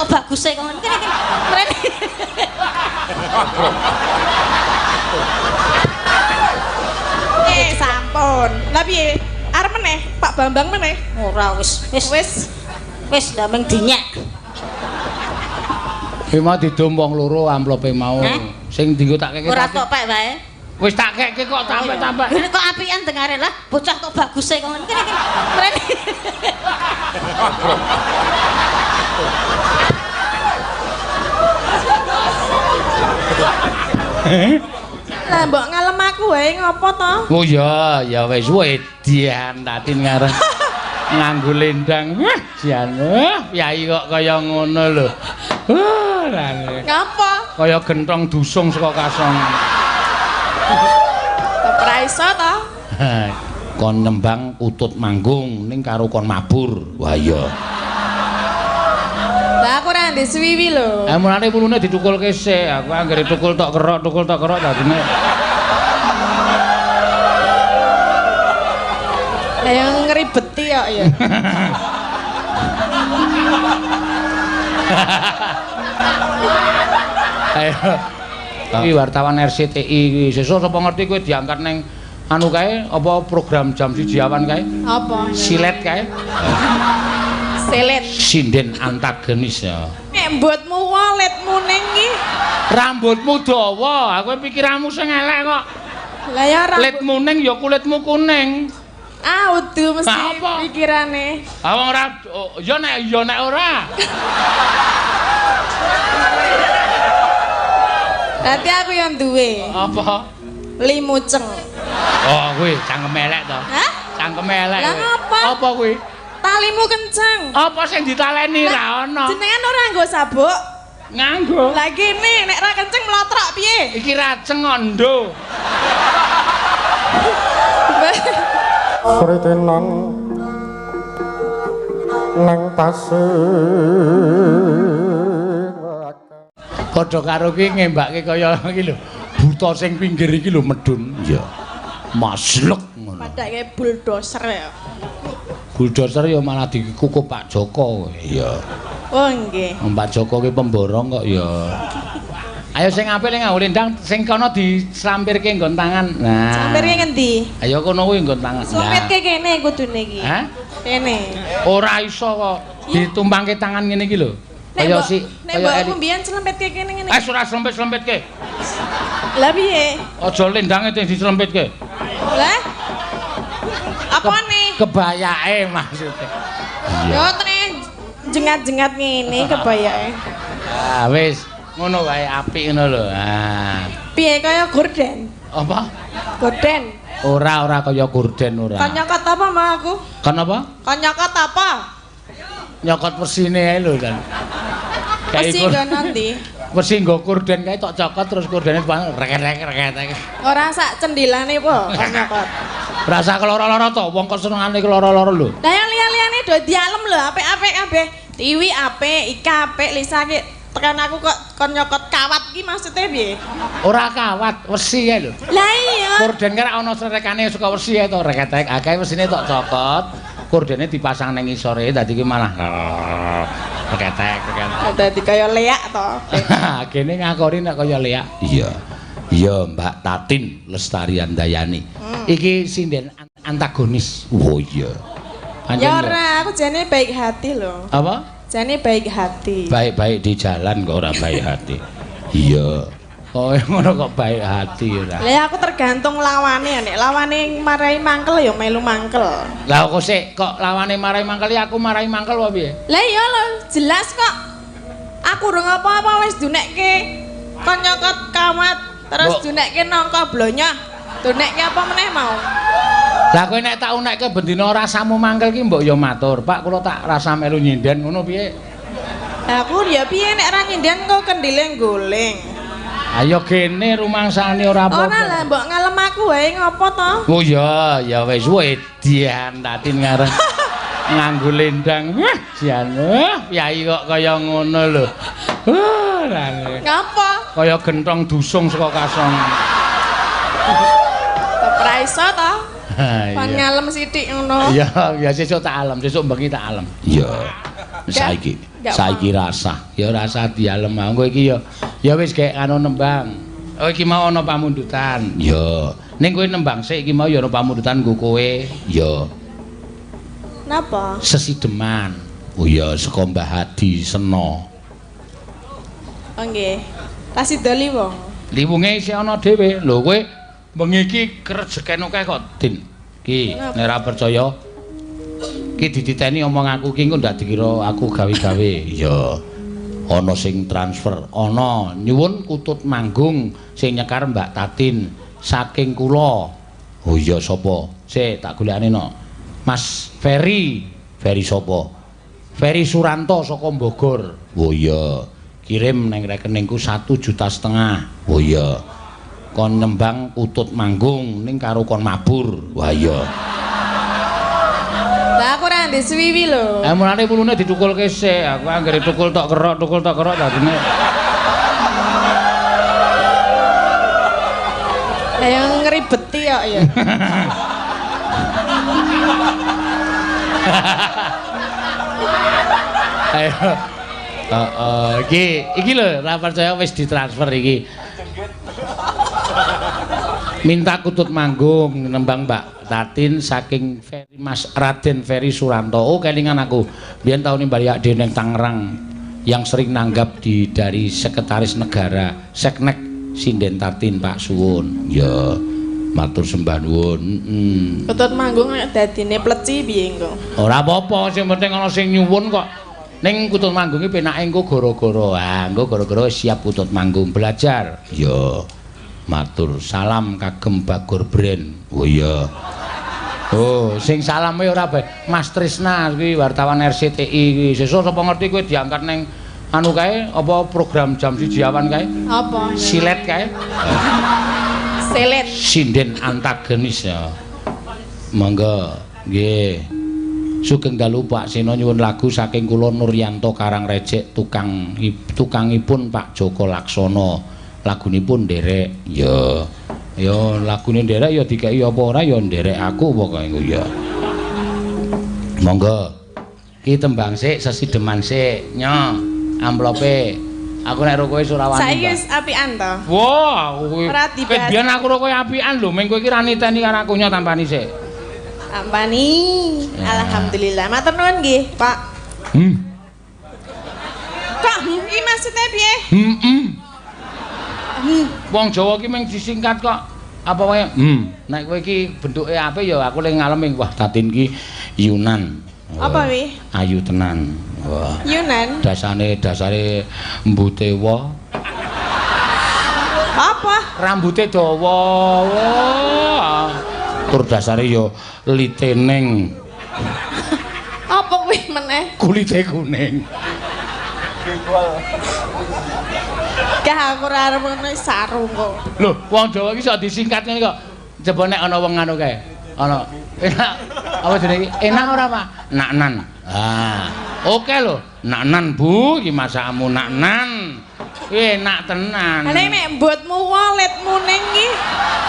kok baguse kok ngene iki. Mrene. Sampun. Lah piye? Arep meneh, Pak Bambang meneh? Ora wis. Wis. Wis ndameng dinyek. Kuwi mau didum wong loro amplope mau. Sing dienggo tak keke. Ora tok pek wae. Wis tak keke kok tampek-tampek. Ini kok apian dengare lah, bocah kok baguse kok ngene iki. Mrene. Lah mbok ngalem aku wae ngopo to? Oh iya, ya wis wedian Tatin ngarep nganggo lendang. Wah, jan. Piyai kok kaya ngono lho. Wah, ngapa? Kaya gentong dusung saka kasong. Ora iso to? Kon nembang kutut manggung ning karo kon mabur. Wah iya. Lah aku ora ndek suwiwi lho. Eh mulane wulune ditukulke sik. Aku anggere tukul tok kerok dadine. Lah yang ngribeti kok ya. Ayo. Iki wartawan RCTI iki sesuk sapa ngerti kowe diangkat ning anu kae apa program jam 1 awan kae? Apa? Silet kae. Silet. Sinden antagonis ya. Nek mbotmu waletmu ning iki. Rambutmu dawa, aku pikiranmu sing elek kok. Lah ya rambut. Letmu ning ya kulitmu kuning. Ah, udu mesti pikirane. Ah wong ora ya nek ora. Berarti aku yang duwe. Apa? Limuceng. Oh, kuwi cangkem elek to. Hah? Cangkem elek. Lah ngapa? Apa kuwi? Talimu kenceng. Apa sing ditaleni ra ono? Jenengan ora nganggo sabuk? Nganggo. Lah kene nek ra kenceng mlotrok piye? Iki raceng ondo. Sritenan nang tasik. Padha karo ki ngembake kaya iki lho. Buta sing pinggir iki lho medun. Iya. Maslek ngono. Padake bulldozer ya. Bulldozer ya malah dikukup Pak Joko. Iya. Oh nggih. Pak Joko ki pemborong kok ya. Ayo sing apik ning nganggo lendang sing kono dislampirke nggon tangan. Nah. Slampirke ngendi? Ayo kono kuwi nggon tangan. Slampirke kene kudune iki. Hah? Kene. Ora iso kok ditumpangke tangan ngene iki lho. Kaya si nek mbokku mbiyen slempetke kene ngene. Eh ora slempet-slempetke. Lah piye? Aja lendange sing dislempetke. Lah? Apane? Kebayake maksudnya. Yo tene jengat-jengat ngene kebayake. Ah wis ngono wae apik ngono lho. Ah. Piye kaya gorden? Apa? Gorden. Ora kaya gorden ora. Kon nyokot apa mau aku? Kon apa? Kon nyokot apa? Nyokot wesine ae lho kan. Wesi nggo nanti. Wesi nggo korden kae tok cokot terus kordene rek-rek. Ora sak cendilane po kon nyokot. Rasa keloro-loro to, wong kok senengane keloro-loro lho. Lah yang liya-liyane do dialem lho, apik-apik kabeh. Tiwi apik, Ika apik, Lisa ki tekan aku kok kon nyokot kawat ki maksudnya piye? Ora kawat, wesi kae lho. Lah iya. Korden kae ana srekane suka wesi ae to, rek-rek. Akeh wesine tok cokot. Kordene dipasang ning ngisore dadi ki malah reketek. Dadi kaya leak to. Kene ngakori nek kaya leak. Iya. Iya Mbak Tatin Lestari Handayani. Iki sinden antagonis. Oh iya. Ya ora, aku jane baik hati lho. Apa? Jane baik hati. Baik-baik di jalan kok ora baik hati. Iya. Kok ngono kok baik hati ora. Lah aku tergantung lawane, nek lawane marai mangkel ya melu mangkel. Lah kok sik kok lawane marai mangkel ya aku marai mangkel apa piye? Lah iya lho, jelas kok. Aku urung apa-apa wis dunekke kon nyokot kawat, terus dunekke nangka blonyoh. Dunekke apa meneh mau? Lah kowe nek tak unekke bendina rasamu mangkel ki mbok ya matur, Pak kula tak rasa melu nyinden ngono piye? Lah aku ya piye nek ra nyinden kok kendile goleng. Ayo kene rumangsane ora apa-apa. Ora lah mbok ngalem aku wae ngopo to? Oh iya, ya wis wedian Tatin ngarep nganggo lendang. Wah, jan. Piyai kok kaya ngono lho. Wah, ngapa? Kaya gentong dusung saka kasong. Ora iso to? Kon ngalem sithik ngono. Iya, ya sesuk tak alem, sesuk bengi tak alem. Iya. Saiki, saiki rasah. Ya rasah dialem. Engko iki ya ya wis gek anu nembang. Oh iki mau ana pamundutan. Iya. Ning kowe nembang sik iki mau ya ana pamundutan nggo kowe. Iya. Napa? Sesideman. Oh iya, saka Mbah Hadi Sena. Oh nggih. Tasih wong. Liwunge isih ana dhewe. Lho kowe bengi iki krejeken akeh kok, Din. Ki, nek ora percaya ki dititeni omong aku ki engko ndak dikira aku gawe-gawe. Iya. Ana sing transfer, ana nyuwun kutut manggung sing nyekar Mbak Tatin saking kula. Oh iya sapa? Sik tak golekane no. Mas Ferry. Ferry sapa? Ferry Suranto saka Bogor. Oh iya. Kirim nang rekeningku 1,5 juta. Oh iya. Kon nembang kutut manggung ning karo kon mabur. Wah iya. Lah aku ora ndek suwiwi lho. Eh mulane wulune ditukulke sik. Aku anggere tukul tok kerok dadine. Lah yang ngribeti kok ya. Ayo. Heeh, iki lho ora percaya wis ditransfer iki. Minta kutut manggung nembang Mbak Tatin saking Ferry Mas Raden Ferry Suranto. Oh kelingan aku. Biyen taune Mbak Ade nang Tangerang yang sering nanggap di dari Sekretaris Negara Seknek Sinden Tatin Pak Suwun. Ya, matur sembah nuwun. Heeh. Kutut manggung nek dadine pleci piye engko? Ora apa-apa, sing penting ana sing nyuwun kok. Ning kutut manggung iki penake engko gara-gara. Ah, engko gara-gara siap kutut manggung belajar. Ya. Matur salam kagem Bagor Brand. Oh iya. Oh, sing salame ora bae. Mas Trisna kuwi wartawan RCTI kuwi. Sesuk sapa ngerti kowe diangkat ning anu kae apa program jam 1 awan kae? Apa? Silet kae. Silet. Sinden antagonis ya. Monggo. Nggih. Sugeng dalu Pak Seno nyuwun lagu saking kula Nuryanto Karangrejek tukangipun Pak Joko Laksono. Lagunipun nderek. Ya. Ya lagune nderek ya dikeki apa ora ya nderek aku pokoke engko ya. Monggo. Ki tembang sik sesideman sik. Nyo, amplope. Aku nek ro kowe ora wani. Saiki wis apian to? Wah, kowe. Biyen aku ro kowe apian lho, meng kowe iki ra niteni karo aku nyo tampani sik. Tampani. Alhamdulillah. Matur nuwun nggih, Pak. Kok iki maksudnya piye? Heeh. Wong Jawa ki mung disingkat kok. Apa wae? Nek kowe iki bentuke apik ya aku le ngalem wah Tatin ki Yunan. Apa wi? Ayu tenan. Wah. Yunan. Dasare mbute wa. Apa? Rambute dawa. Wah. Tur dasare ya liteneng. Apa kuwi meneh? Kulite kuning. Gah aku ora arep ngono sarung kok. Lho, wong Jawa iki sok disingkat ngene kok. Coba nek ana wong anu kae. Ana. Enak. Apa jenenge iki? Enak ora, Pak? Naknan. Ah, oke lho. Naknan, Bu, iki masakmu naknan. Enak tenan. Lah nek mbotmu waletmu ning iki.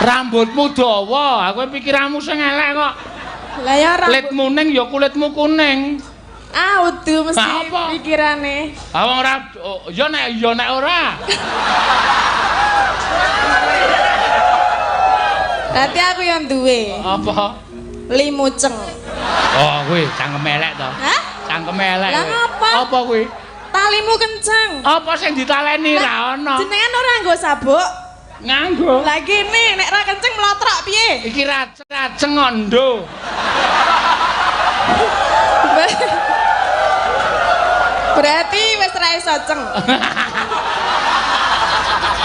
Rambutmu dawa, aku pikiranmu sing elek kok. Lah ya rambut. Letmu ning ya kulitmu kuning. Ah, udu mesti pikirane. Ah wong ora ya nek ora. Berarti aku yang duwe. Apa? Limuceng. Oh, kuwi cangkem elek to. Hah? Cangkem elek. Lah ngapa? Apa kuwi? Talimu kenceng. Apa sing ditaleni ra ono? Jenengan ora nggo sabuk? Nganggo. Lah kene nek ra kenceng mlotrok piye? Iki raceng ondo. Berarti wis ra iso ceng.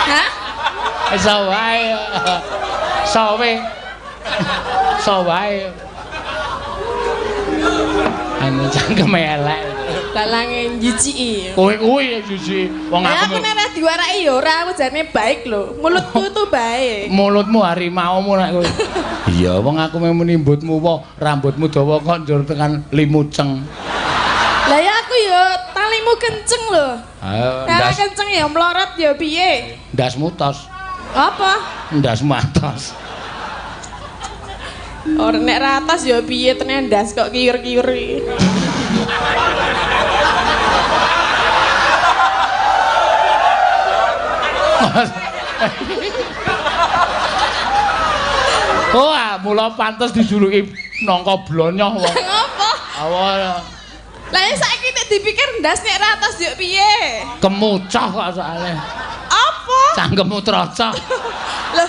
Hah? Iso wae. Sowe. Iso wae. Anu cangkem elek. Dalange njijiki. Kowe kuwi jijiki. Wong aku nek ora diwaraki ya ora, aku jane baik lho. Mulutku tuh baik. Mulutmu harimaumu nek kowe. Iya, wong aku mung mbutmu wae, rambutmu dawa kok njur tekan limuceng. Lah ya aku ya talimu kenceng lho. Ayo, ndas kenceng ya mlorot ya piye? Ndasmu tos. Apa? Ndasmu atos. Ora nek ratas ya piye tenan ndas kok kiur-kiur iki. Oh, mula pantes dijuluki nangka blonyoh wong. Ngopo? Awa. Lah saiki nek dipikir ndas nek ratas yo piye? Kemucah kok soalé. Apa? Cangkemmu trocok. Loh,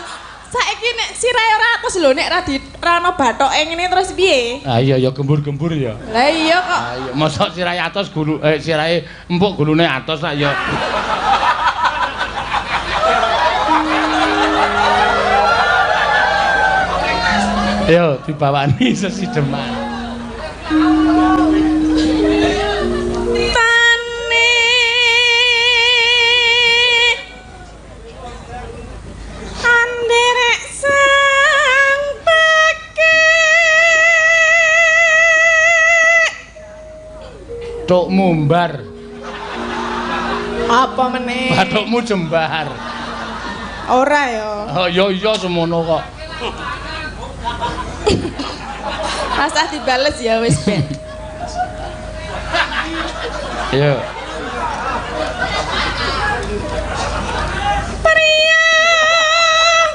saiki nek sirahe ora atos lho nek ra di ra ono bathoke ngene terus piye? Ah iya ya gembur-gembur ya. Lah iya kok. Ah iya, mosok sirahe atos gulu sirahe empuk gulune atos lak ya. Ayo dibawani sesideman. Tane anderek sang pake Bathukmu mbar. Apa meneh? Bathukmu jembar. Ora ya. Oh iya iya semono kok. Rasah dibales ya wis ben. Ayo. Priya,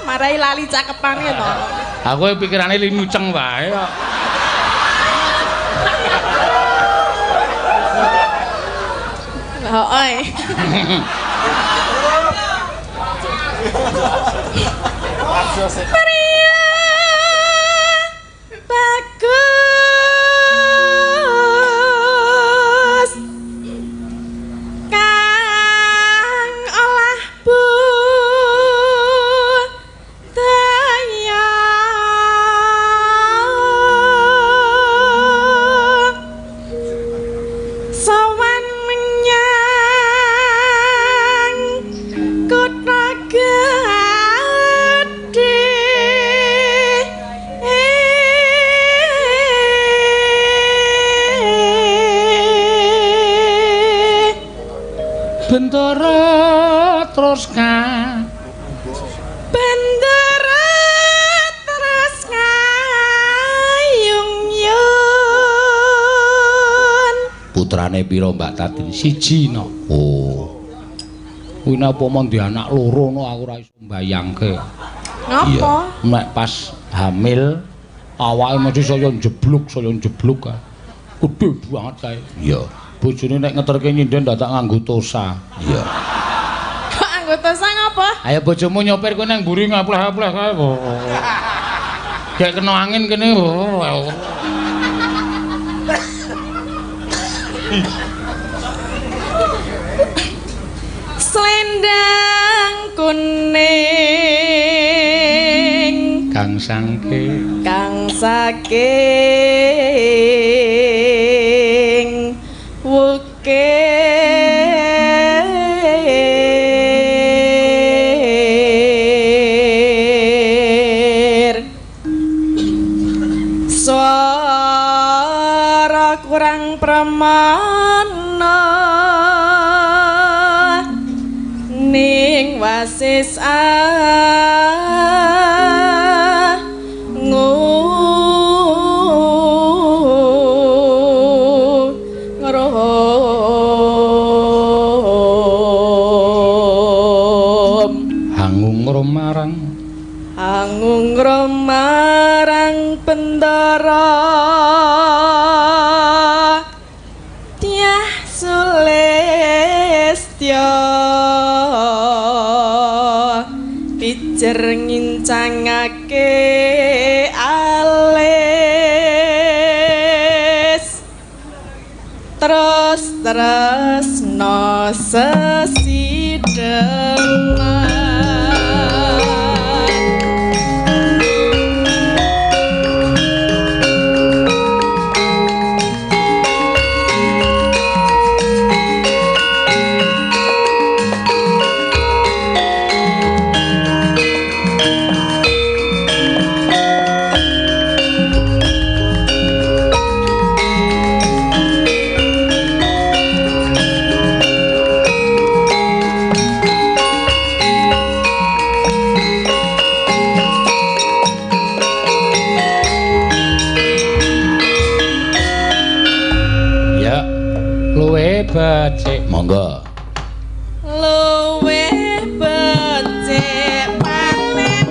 marai lali cakepane to. Aku pikirane linuceng wae kok. Heeh. Priya bagus kang olah budaya sowan menyang kutha gedhe. Bendara terus ka Bendara terus ngayung yun. Putrane pira Mbak Tatin? Siji no. Oh. Kuwi napa mon di anak loro no aku ora iso mbayangke. Ngapa? Nek pas hamil awake mesti saya njebluk kae. Gedhe banget kae. Iya. Bojone nek ngeterke nyinden dadak nganggo tosa. Iya. Kok nganggo tosa ngapa? Ayo bojomu nyopir kowe nang mburi ngapleh-apleh kae. Gek kena angin kene. Selendang kuning kang sangke kang saking wukir suara kurang pramana ning wasis hangung marang Bendara Dyah Sulistya pijer ngincangake alis terus tresna sesideman. Monggo. Luwih becik paten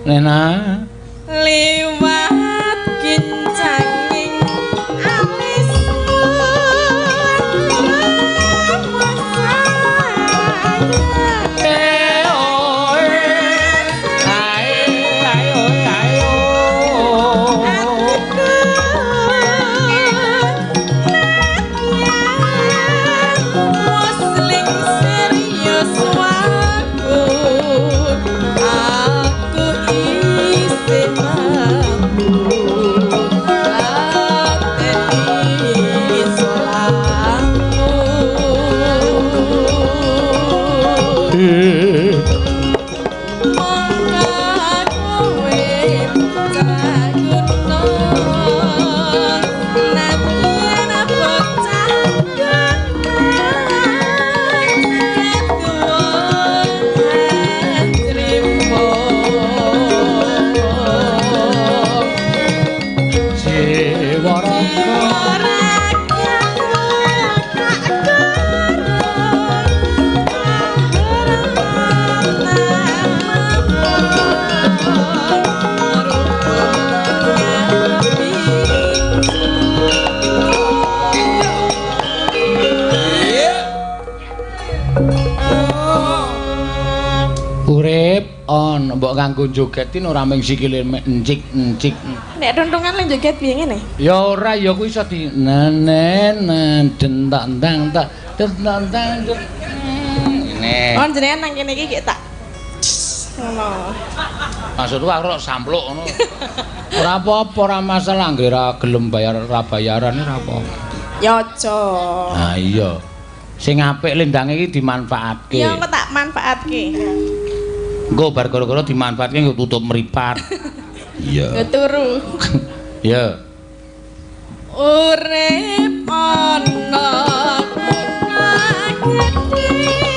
Nena liwat kincanging alis. Mbok kanggo jogetin ora mung sikile encik-encik. Nek tuntungan le joget piye ngene? Ya ora, ya kuwi iso di nenen dentak tang tak dentak tang. Ngene. Oh jenengan nang kene iki tak ngono. Maksudku aku rok sampluk ngono. Ora apa-apa, ora masalah nggih ora gelem bayar ora bayaran ora apa-apa. Ya aja. Ha iya. Sing apik lendange iki dimanfaatke. Ya engko tak manfaatke. Engko bar gara-gara dimanfaatke nggo tutup mripat. Iya. Nggo turu. Iya. Urip ana kagedhe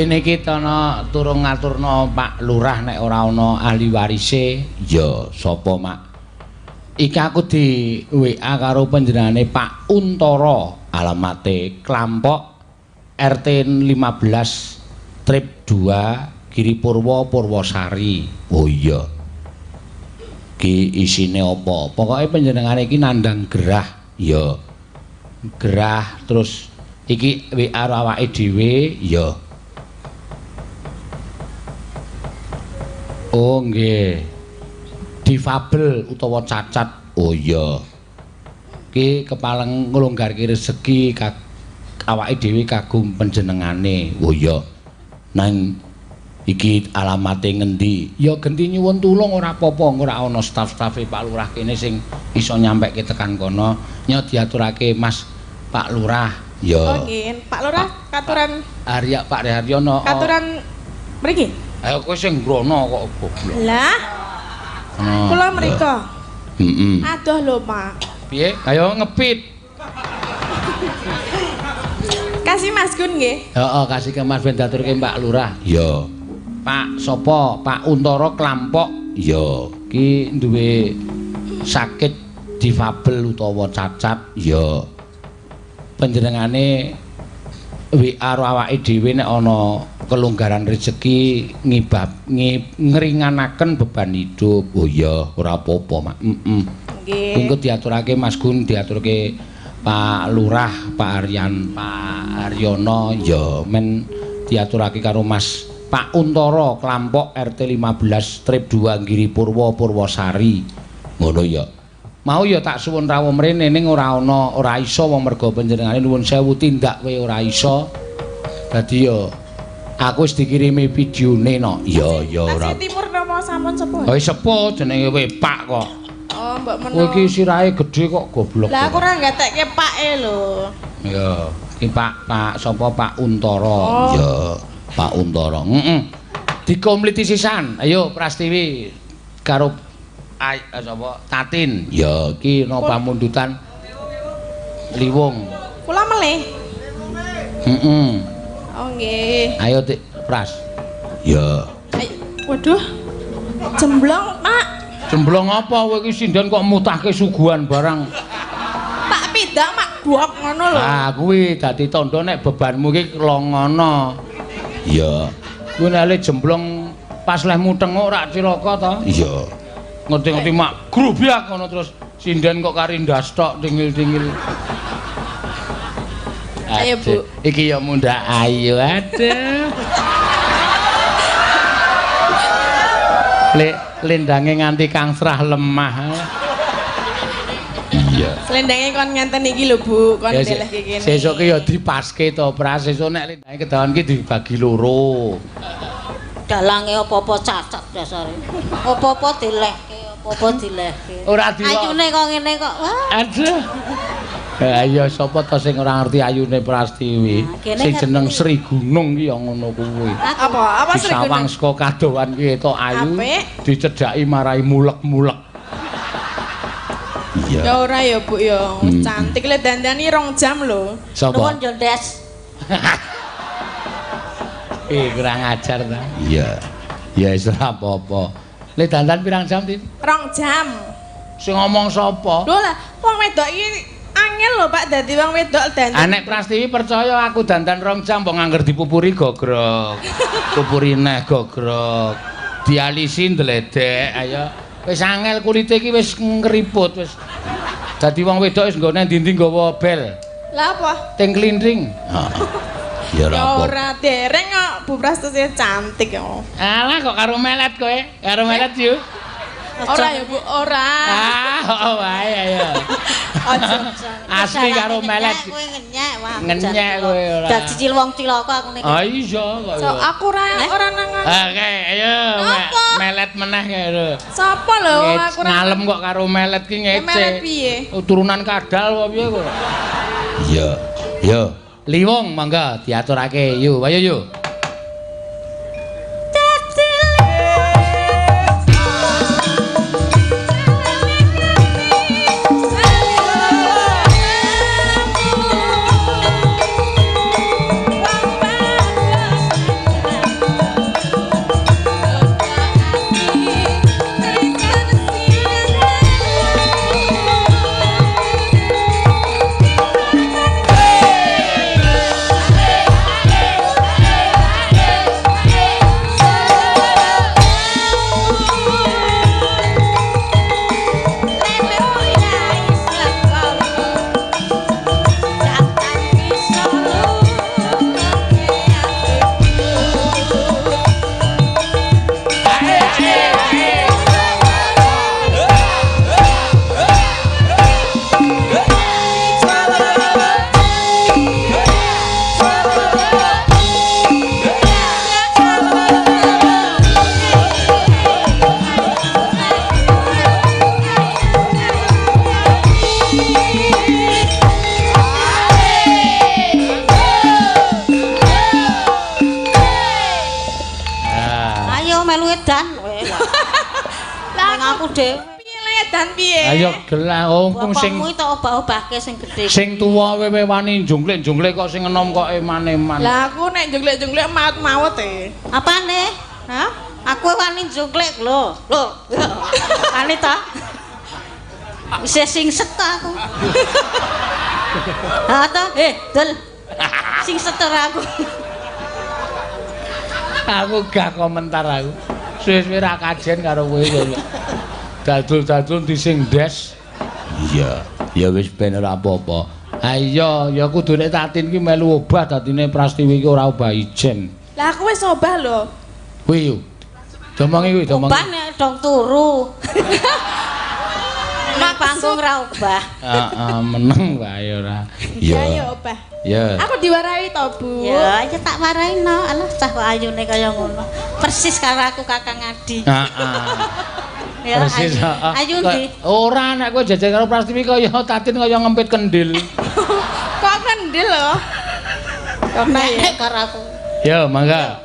Kene iki ana turung ngaturna Pak Lurah nek ora ana ahli warise. Ya, sapa, Mak? Iki aku di WA karo panjenengane Pak Untara, alamate Klampok RT 15 Trip 2 Giri Purwo Purwosari. Oh iya. Ki isine apa? Pokoke panjenengane iki nandhang gerah. Ya. Gerah terus iki WA awake dhewe ya. Oh nggih. Difabel utawa cacat. Oh iya. Ki kepaleng nglonggarke rezeki awake dhewe kagum panjenengane. Oh iya. Nang iki alamate ngendi? Ya genti nyuwun tulung ora apa-apa, ora ana staf-stafe Pak Lurah kene sing iso nyampekke tekan kono. Nyo diaturake Mas Pak Lurah. Ya. Oh nggih, Pak Lurah katuran Arya Pak Haryono. Katuran mriki. Ayo kowe sing ngrono kok goblok. Lah. Kula mriko. Heeh. Adoh lho, Pak. Piye? Ayo ngepit. Kasih Mas Gun nggih. Heeh, kasih ke Mas ben diaturke Pak Lurah. Ya. Pak sapa? Pak Untara Klampok. Ya, ki duwe sakit difabel utawa cacat. Ya. Panjenengane WA karo awake dhewe nek ana kelonggaran rezeki ngibab ngringanaken beban hidup. Oh iya, ora apa-apa, Mak. Heeh. Nggih. Engko diaturake Mas Gun, diaturke Pak Lurah, Pak Aryan, Pak Haryono, ya men diaturake karo Mas Pak Untara Klampok RT 15 Strip 2 Giri Purwo Purwosari. Ngono ya. Mau ya tak suwun rawuh mrene ning ora ana, ora iso wong merga panjenengane nuwun sewu tindak kowe ora iso. Dadi ya aku wis dikirimi videone no. Ya ya ora. Timur napa sampun sepuh? Oh sepuh jenenge kowe Pak kok. Oh mbok menawa. Kowe iki sirahe gedhe kok goblok. Lah aku ora gatekke Pake lho. Ya, iki Pak Pak sapa Pak Untara. Oh. Ya, Pak Untara. Heeh. Dikompliti sisan. Ayo Prastiwi karo sapa Tatin. Ya iki ana pamundutan Liwung. Kula melih. Heeh. Oh nggih. Ayo Tik Pras. Ya. Waduh. Jemblong, Pak. Jemblong apa kowe iki sinden kok mutahke suguhan barang. Tak pidak mak duok ngono lho. Ah kuwi dadi tandha nek bebanmu iki longono. Iya. Kuwi nek jemblong pas lehmu tenguk rak cilaka to. Iya. Ngerti-ngerti mak grubyak ngono terus sinden kok kari ndas tok tingil-tingil. Ayo Bu. Iki ya mundhak ayu aduh. Lendange nganti kangsrah lemah. Iya. Slendange kon ngenten iki lho Bu, kon ndelehke kene. Sesuk ki ya dipaske to, Pras. Sesuk nek lendange kedawan ki dibagi loro. Dalange apa-apa cacat dasare. Apa-apa dilehke, apa-apa dilehke. Ora di ayune kok ngene kok. Wah. Aduh. Ayo sapa to sing ora ngerti ayune Prastiwi? Sing jeneng Sri Gunung ki ya ngono kuwi. Apa? Apa Sri Gunung? Disawang saka kadowan ki etok ayu, dicedhaki marai mulek-mulek. Iya. Ya ora ya Bu ya, cantik le dandani 2 jam lho. Nuwun yo Des. Kurang ajar ta. Iya. Ya wis ora apa-apa. Le dandan pirang jam, Tin? 2 jam. Sing ngomong sapa? Lho lah, wong wedok iki angel lho Pak dadi wong wedok dandan. Ah nek Prastiwi percaya aku dandan 2 jam mbok ngangger dipupuri gogrok. Pupuri neh gogrok. Dialisi ndledek ayo. Wis angel kulite iki wis ngriput wis. Dadi wong wedok wis nggone ndi-ndi nggawa bel. Lah apa? Ting klinting. Heeh. Ya ora dereng kok Bu Prastiwi cantik kok. Alah kok karo melet kowe? Karo melet yo. Ora ya Bu, ora. Ah, oh wae ayo. Asli karo melet. Kowe ngenyek wah. Ngenyek kowe ora. Dadi cil wong cilaka aku niki. Ah iya kok. So aku ora nang. Oke, ayo melet meneh kae lho. Sapa lho aku ora. Ngalem kok karo melet ki ngece. Melet piye? Turunan kadal apa piye kok? Iya. Yo. Liwung mangga diaturake yo, ayo yo. Ayo melu edan. Lah aku dhewe. Piye le edan piye? Ayo gelah wong sing bapakmu tak obah-obahke sing gedhe. Sing tuwa wewe wani jungklik-jungklik kok sing enom kok eman-eman. Lah aku nek jungklik-jungklik maut-maut e. Apane? Hah? Aku wani jungklik lho. Lho. Wani ta? Isih singset ta aku. Ha ta? Dul. Singset ora aku. Aku gak komentar aku. Suwe-suwe ra kajen karo kowe. Dadul-dadul di sing des. Iya, ya wis ben ora apa-apa. Ha iya, ya kudune Tatin ki melu obah dadine Prastiwi ki ora obah ijen. Lah aku wis obah lho. Kuwi yo. Domongi kuwi, domongi. Obah nek dong turu. Nek panggung ra obah. Heeh, meneng wae ora. Iya, ya obah. Ya. Aku diwarahi to, Bu. Ya, ya tak warahi no. Alah cah kok ayune kaya ngono. Persis karo aku Kakang Adi. Heeh. Ya, persis, heeh. Ayu ndi? Ora nek kowe jajan karo Prastiwi kaya Tatin kaya ngempit kendil. Kok kendil lho? Kok nek karo aku. Yo, mangga.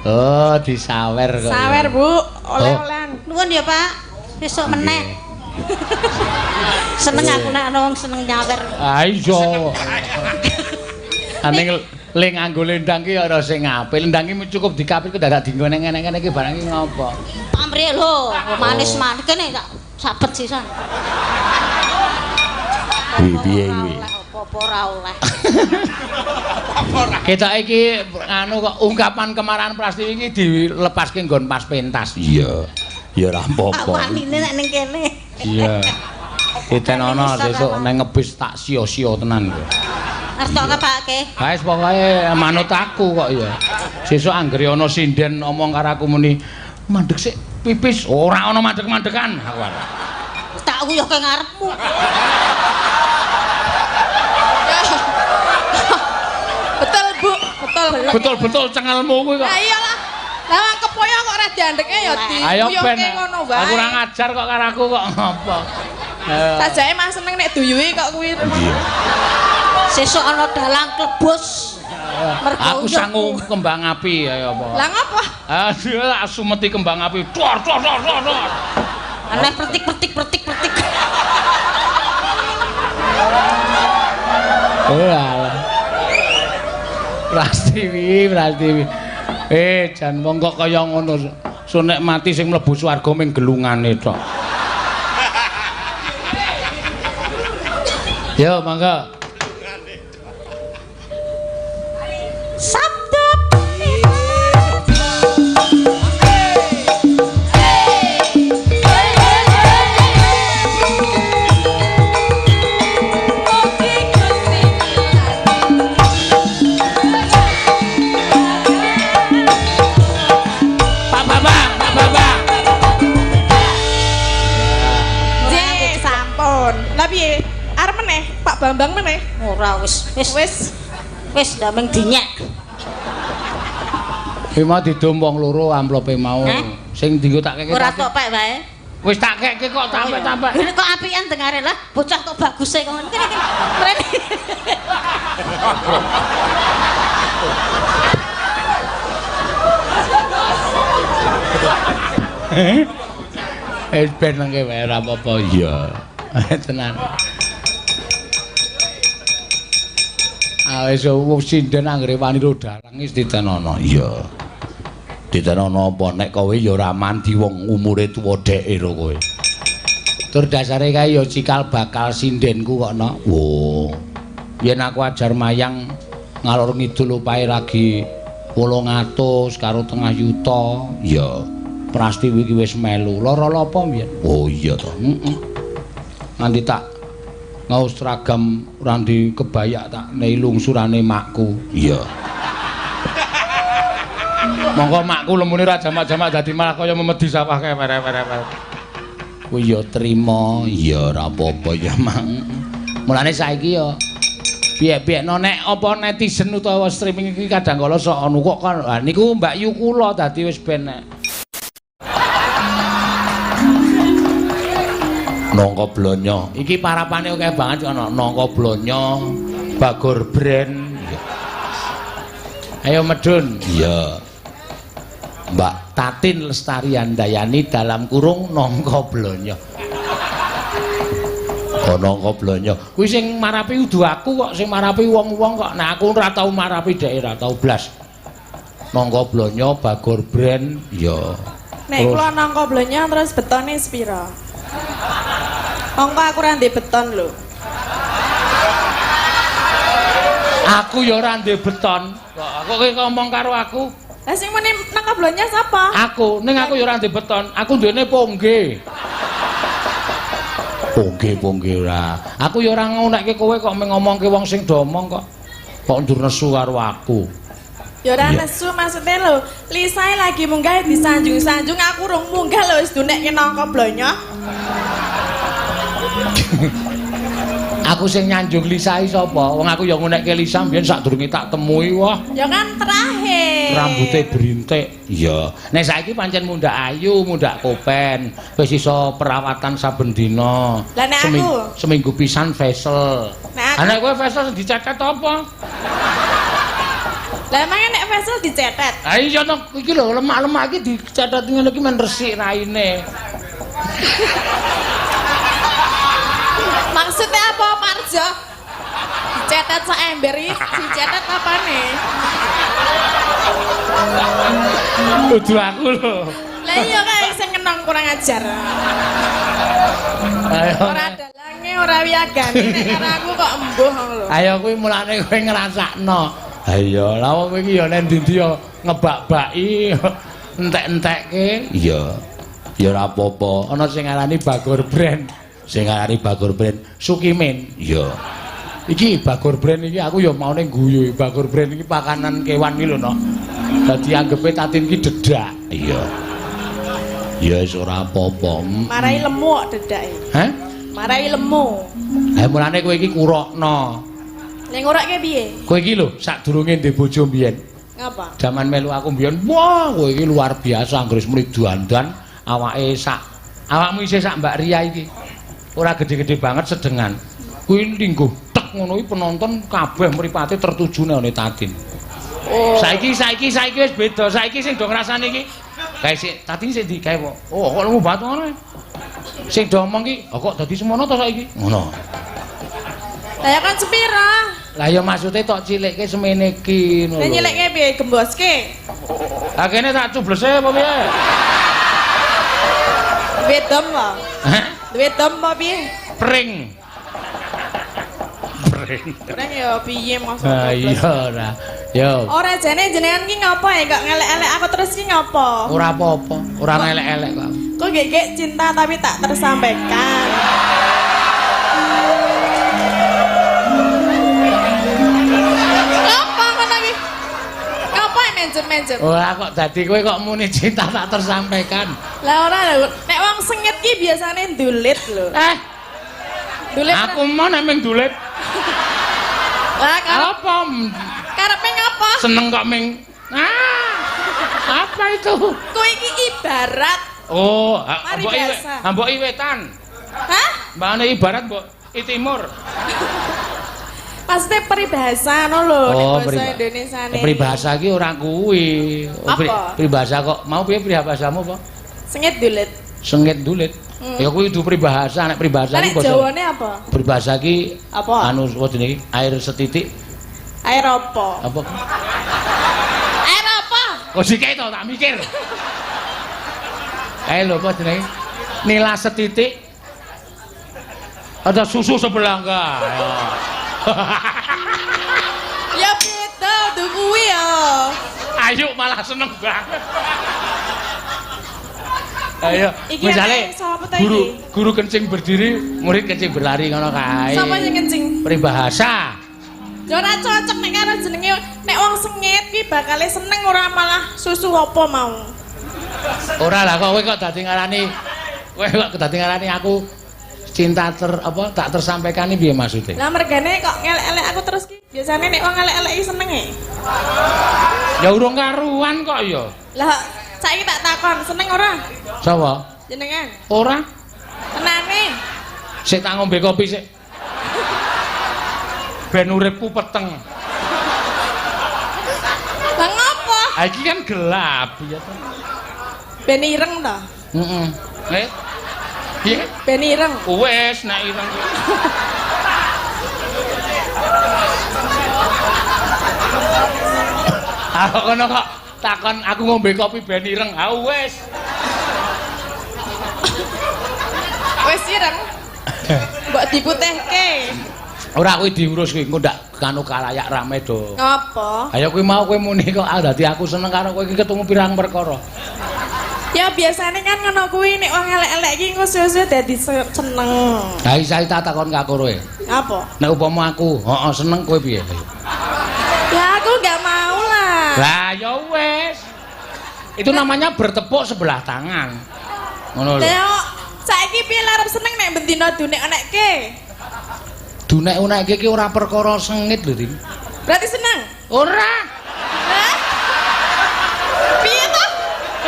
Oh, disawer kok. Sawer, Bu. Oleh-olehan. Nuwun ya, Pak. Besok meneh. Seneng aku nek ana wong seneng nyawer. Ah iya. Aning le nganggo lendang ki ora sing apik. Lendang ki cukup dikapit kok dadak dienggo nang ngene-ngene iki barang iki ngopo? Pamrih lho, manis-manis kene tak sabet sisan. Kuwi piye kuwi? Apa ora oleh. Ketok iki anu kok ungkapan kemarahan Prastiwi iki dilepaske nggon pas pentas. Iya. Ya ora apa-apa. Wanine nek ning kene. Iya. Ditenono sesuk nang ngebis tak sia-sia tenan kowe. Arep tok kepake. Ha wis pokoke manut aku kok ya. Sesuk anggere ana sinden omong karo aku muni mandek sik pipis, ora ana mandek-mandekan aku arep. Tak uyuhke ngarepmu. Betul, Bu. Betul. Betul-betul cengelmu kuwi kok. Lah iyalah. Lah kepoyo kok ora diandeke ya diuyuhke ngono wae. Aku ora ngajar kok karo aku kok ngopo. Sajake mah seneng nek duyuhi kok kuwi. Iya. Sesuk ana dalang klebus. Aku sangu kembang api ayo apa. Lah ngopo? Ah, tak sumeti kembang api. Dor dor dor dor. Aneh pertik pertik pertik pertik. Oh alah. Prastiwi, Prastiwi. Jan wong kok kaya ngono. So nek mati sing mlebu swarga ming gelungane tok. Yo mangga. Sabda Pak Bapak, Pak Bapak. Nggih, sampun. Lah piye? Arep meneh, Pak Bambang meneh. Ora wis wis Wis. Wis ndameng dinyek. Kuwi mau didum wong loro amplope mau. Hah? Sing dienggo tak keke. Ora tok pek wae. Wis tak keke kok tampek-tampek. Ini kok apian dengare lah, bocah kok baguse kok ngene iki. Mrene. Wis ben nangke wae ora apa-apa iya. Tenan. Ah wis wong sinden anggere wani ro dalang wis ditenono. Iya. Ditenono apa nek kowe ya ora mandi wong umure tuwa dheke ro kowe. Tur dasare kae ya cikal bakal sindenku kok no. Wo. Yen aku ajar mayang ngalor ngidul opahe lagi 800 karo tengah yuta. Iya. Prastiwi iki wis melu. Lara apa mbiyen? Oh iya to. Heeh. Nganti tak ngaos seragam randi kebayak tak nei lungsurane makku. Iya. Monggo makku lemune ra jamak-jamak dadi malah kaya memedi sawah kae were-were. Kuwi ya trima, ya ora apa-apa ya mang. Mulane saiki ya piye-piyekno nek apa netizen utawa streaming iki kadang kala sok anu kok kan. Ha niku Mbak Yu kula dadi wis ben nek nangka blonyo. Iki parapane akeh banget ana nangka blonyo, Bagor Brand. Ayo medun. Iya. Mbak Tatin Lestari Handayani dalam kurung nangka blonyo. Oh nangka blonyo. Kuwi sing marapi udu aku kok, sing marapi wong-wong kok. Nah aku ora tau marapi dhek ora tau blas. Nangka blonyo, Bagor Brand. Iya. Nek kula nangka blonyo terus betone sepira? Mongko aku ora ndek beton lho. Aku ya ora ndek beton. Kok kowe ngomong karo aku? Lah sing muni nangka blonyo sapa? Aku, ning aku ya ora ndek beton. Aku duwene pongge. Pongge-pongge ora. Aku ya ora ngunekke kowe kok ngomongke wong sing do omong kok. Kok ndur nesu karo aku. Ya ora nesu maksudnya lho, Lisae lagi munggah disanjung-sanjung aku rung munggah lho wis dunekke nangka blonyo. Aku sing nyanjung Lisa iki sapa? Wong aku ya ngunekke Lisa mbiyen sadurunge tak temui wah. Ya kan terakhir. Rambute brintik. Iya. Nek saiki pancen mundhak ayu, mundhak kopen, wis iso perawatan saben dina. Lah nek aku seminggu pisan facial. Nek kowe facial dicetet apa? Lah emangnya nek facial dicetet? Ha iya to, iki lho lemak-lemak iki dicetet ngene iki men resik raine. Maksudnya apa Parjo? Dicetet sak ember iki, dicetet apane? Kudu aku lho. Lah iya kae sing kenong kurang ajar. Ayo. Ora dalange, ora wiyagane nek karo aku kok embuh ngono lho. Ayo kuwi mulane kowe ngrasakno. Ha iya, lah wong iki ya nek ndi-ndi ya ngebak-baki, entek-entekke. Iya. Ya ora apa-apa. Ana sing ngarani Bagor Brand. Sing ngarani Bagor Brand Sukimin. Iya. Iki Bagor Brand iki aku ya maune guyu. Bagor Brand iki pakanan kewan iki lho, Nok. Dadi anggepe Tatin iki dedak. Iya. Ya wis ora apa-apa. Marai lemu kok dedake. Hah? Marai lemu. Lah mulane kowe iki kurokno. Nek ngurokke piye? Kowe iki lho sadurunge ndek bojo mbiyen. Ngapa? Jaman melu aku mbiyen, wah kowe iki luar biasa anggere muni dandan awake sak awakmu isih sak Mbak Ria iki. Ora gede-gede banget sedengan. Kuwi lingguh tek ngono iki penonton kabeh mripate tertuju nang Tatin. Oh. Saiki wis beda. Saiki sing do ngrasani iki kae sik Tatin sik ndi kae kok. Oh kok lemu banget ngono. Sing do omong ki, oh kok dadi semono to saiki? Ngono. Lah ya kan sepira? Lah ya maksude tok cilikke semene iki ngono. Lah nyilikke piye gemboske? Lah kene tak cublese apa piye? dom apa? Hah? Duwe dom apa piye? Pring. Pring. Pring ya piye maksud Ah iya ora. Yo. Ora jane jenengan ki ngopo ya kok ngelek-elek aku terus ki ngopo? Ora apa-apa, ora ngelek-elek kok. Kok gek cinta tapi tak tersampaikan. Apa ngono ki? Ngapa menjem-menjem? Ora kok dadi kowe kok muni cinta tak tersampaikan. Lah ora lho, nek wong sengit ki biasane ndulit lho. Ndulit. Aku mau nek ming ndulit. Lah apa? Karepe ngapa? Seneng kok ming. Ah. Apa itu? Kowe iki ibarat. Oh, mbok iwetan. Hah? Mbane ibarat mbok i timur. Maksudnya peribahasa no lho, nek basa Indonesia ne. Peribahasa iki ora kuwi. Peribahasa kok mau piye peribahasamu apa? Sengit dulit. Sengit dulit. Ya kuwi kudu peribahasa, nek peribahasa iki basa Jawane apa? Peribahasa iki apa? Anu apa jenenge? Air setitik. Air apa? Apa? Air apa? Kok sik to tak mikir. Lho apa jenenge? Nila setitik. Ada susu sebelangga. Ya beda tuh kuwi ya. Ayo malah seneng banget. Ayo, misalnya guru kencing berdiri, murid kencing berlari ngono kae. Sapa sing kencing? Peribahasa. Ya ora cocok nek karo jenenge nek wong sengit kuwi bakale seneng ora malah susu apa mau. Ora lah kok kowe kok dadi ngarani kowe kok dadi ngarani aku cinta tak tersampaikan ini piye maksudnya? Lah mergane kok ngelek-elek aku terus ki. Biasane nek wong ngelek-elek iki seneng e. Ya urung karuan kok ya. Lah saiki tak takon, seneng ora? Sapa? Jenengan. Ora. Tenane. Sik tak ngombe kopi sik. Ben uripku peteng. Lah ngopo? Ha iki kan gelap ya to. Ben ireng to? Heeh. Piye? Ben ireng. Wes nek ireng. Aku kono kok takon aku ngombe kopi ben ireng. Ha wes. Wes ireng. Mbok diputihke. Ora kuwi diurus kuwi engko ndak kanu kalayak rame do. Ngopo? Ayo kuwi mau kowe muni kok dadi aku seneng karo kowe iki ketemu pirang perkara. Ya biasane kan ngono kuwi nek wong elek-elek iki engko suwe-suwe dadi seneng. Ha iki tak takon karo kowe. Apa? Nek upama aku, heeh seneng kowe piye? Ya aku enggak mau lah. Lah ya wes. Itu namanya bertepuk sebelah tangan. Ngono lho. Lah saiki piye arep seneng nek bendina dunek-unekke? Dunek-unekke iki ora perkara sengit lho, Din. Berarti seneng? Ora. Lah. Piye to?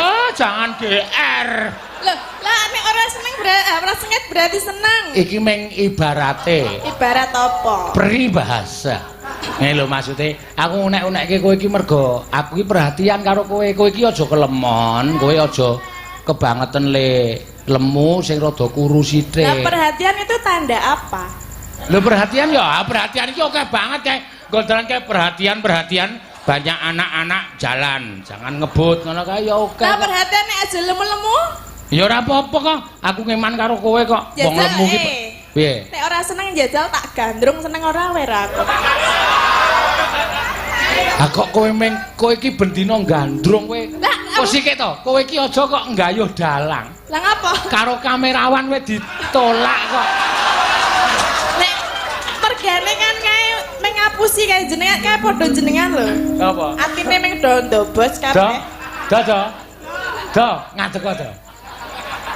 Oh, jangan GR. Loh, lah nek ora seneng ora sengit berarti seneng. Iki meng ibarate. Ibarat apa? Peribahasa. Ngene lho maksude, aku unek-unekke kowe iki mergo aku iki perhatian karo kowe. Kowe iki aja kelemon, kowe aja kebangeten le lemu sing rada kuru sithik. Lah perhatian itu tanda apa? Lho perhatian ya, perhatian iki akeh banget kae. Gondolan kae perhatian-perhatian banyak anak-anak jalan, jangan ngebut ngono kae ya oke. Lah perhatian nek aja lemu-lemu? Ya ora apa-apa kok, aku ngeman karo kowe kok. Wong lemu iki piye? Nek ora seneng jajal tak gandrung seneng ora wae aku. Ha kok kowe meng kowe iki bendina gandrung kowe. Kok sithik to? Kowe iki aja kok nggayuh dalang. Lah ngapa? Karo kamerawan kowe ditolak kok. Nek mergane kan kae meng ngapusi kae jenengan kae padha jenengan lho. Apa? Atine meng do ndobos kabeh. Do do. Do ngadeg kok do.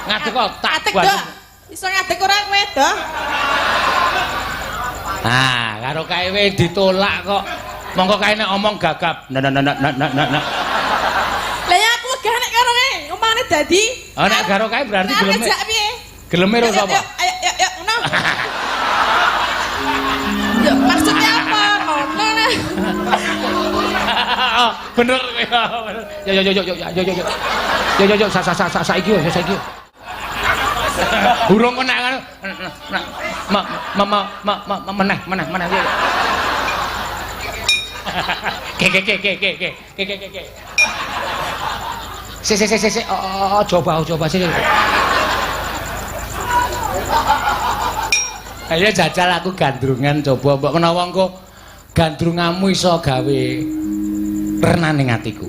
Ngadeg kok tak ngadeg do. Iso ngadeg ora kowe do? Ah, karo kae we ditolak kok. Mongko kae nek omong gagap. Nah nah nah nah nah nah. Lah ya aku wegah nek karo kae, omongane dadi. Oh nek karo kae berarti geleme. Piye? Geleme ro sapa? Ayo ayo ayo ngono. Ya maksudnya apa? Ngono nah. Bener kowe. Yo yo yo yo yo yo yo. Yo yo yo sa sa sa saiki yo saiki. Urung kok nek ma ma ma ma meneh meneh meneh. Ke ke ke ke ke ke ke ke ke. Se se se se oh coba coba sih. Ayo jajal aku gandrungan coba mbok menawa engko gandrunganmu iso gawe renaning atiku.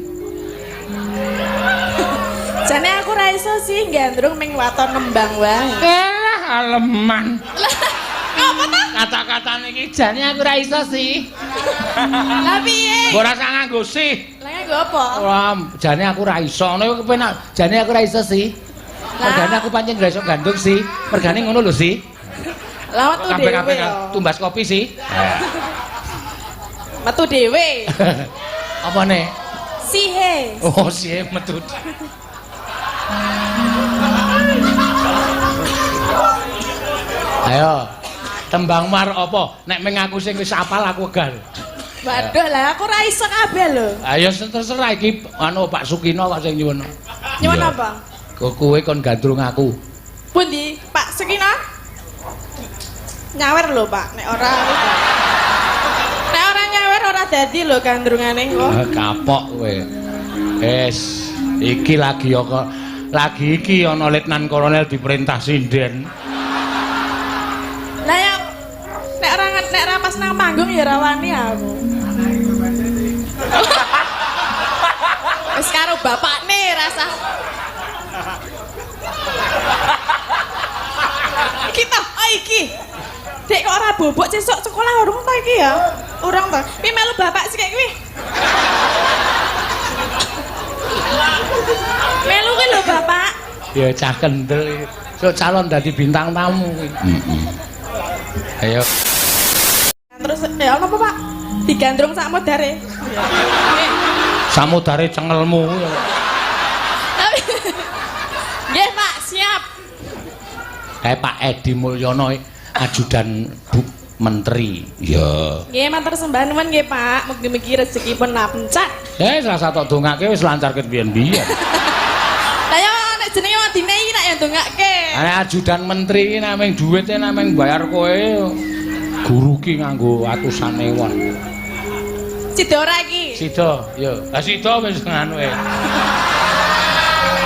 Jane aku ra iso sih gandrung ming waton nembang wae. Eh, aleman. Ngapa ta? Kata-katane iki jane aku ra iso sih. Lah piye? Ora usah nganggo sih. Lah nganggo apa? Ora, jane aku ra iso. Ngono kepenak. Jane aku ra iso sih. Mergane aku pancen ra iso gandrung sih. Mergane ngono lho sih. Lah metu dhewe. Tumbas kopi sih. Metu dhewe. Apa nih? Sihe. Oh, sihe metu. Ayo. Tembang mar apa? Nek meng aku sing wis apal aku wegah. Waduh, lah aku ra iso kabeh lho. Ayo terserah iki anu Pak Sukino kok sing nyuwun. Nyuwun apa? Kowe kon gandrung aku. Pundi? Pak Sukino? Nyawer lho, Pak. Nek ora nek ora nyawer ora dadi lho gandrungane kok. Kapok kowe. Wis, iki lagi kok lagi iki ana letnan kolonel diperintah sinden. Lah ya nek ora nek ora pas nang panggung ya ora wani aku. Wis karo bapakne rasa. Iki toh, oh iki. Dek kok ora bobok sesuk sekolah urung ta iki ya? Urung ta. Pi melu bapak sik kuwi. Melu kuwi lho bapak. Ya cah kendel iki. Sok calon dadi bintang tamu kuwi. Heeh. Ayo. Terus ya apa Pak? Digandrung sak modare. Samodare cengelmu. Nggih Pak, siap. Kae Pak Edi Mulyono ajudan Bu Menteri. Ya. Nggih, matur sembah nuwun nggih Pak. Mugi-mugi rezekipun lancar. Eh, salah tok dongake wis lancar ket biyen-biyen. Lah ya nek jenenge wong dine iki nek ya ndongake. Nek ajudan menteri iki nameng duwite nameng bayar kowe. Guru ki nganggo atusan ewon. Sida ora iki? Sida, ya. Lah sida wis nganu e.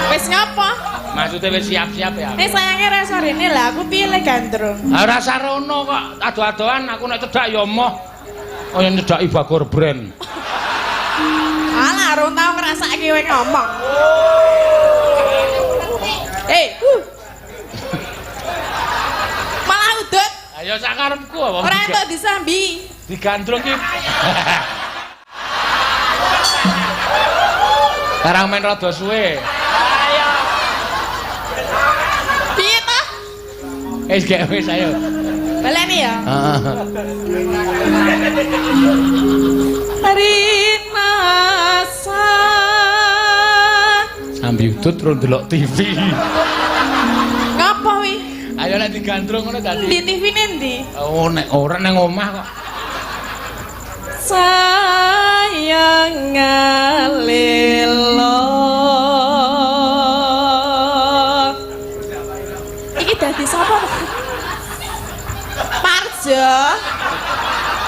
Wis ngapa? Maksudnya wis siap-siap ya. Eh sayange ra iso rene lah aku piye le gandrung. Ha ora sarono kok ado-adoan aku nek cedhak ya emoh. Kaya nyedhaki Bagor Brand. Alah rong tau ngrasake kowe ngomong. Eh, malah udut. Ayo sakarepku apa? Ora entuk disambi. Digandrung ki. Karang men rada suwe. Piye ta? Wis gek wis ayo. Baleni ya. Heeh. Rinasa. Sambi udut terus ndelok TV. Ngapa wi? Ayo nek digandrung ngono dadi. Di TV ne ndi? Oh nek ora nang omah kok. Sayang ngalelo. Iki dadi sapa? Parjo.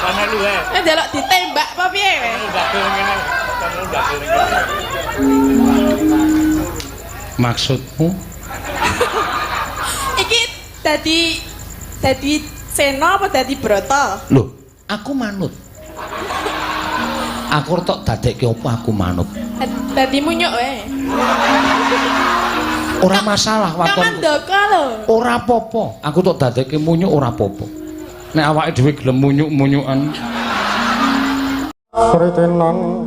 Ana luwe. Nek ndelok ditembak apa piye kowe? Maksudmu? Iki dadi Sena apa dadi Brata? Loh, aku manut. Aku tok dadekke apa aku manut. Dadi munyuk wae. Ora masalah waton. Kamandaka lho. Ora apa-apa. Aku tok dadekke munyuk ora apa-apa. Nek awake dhewe gelem munyuk-munyukan. Kritenan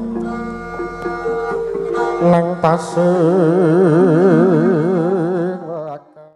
nang pasir.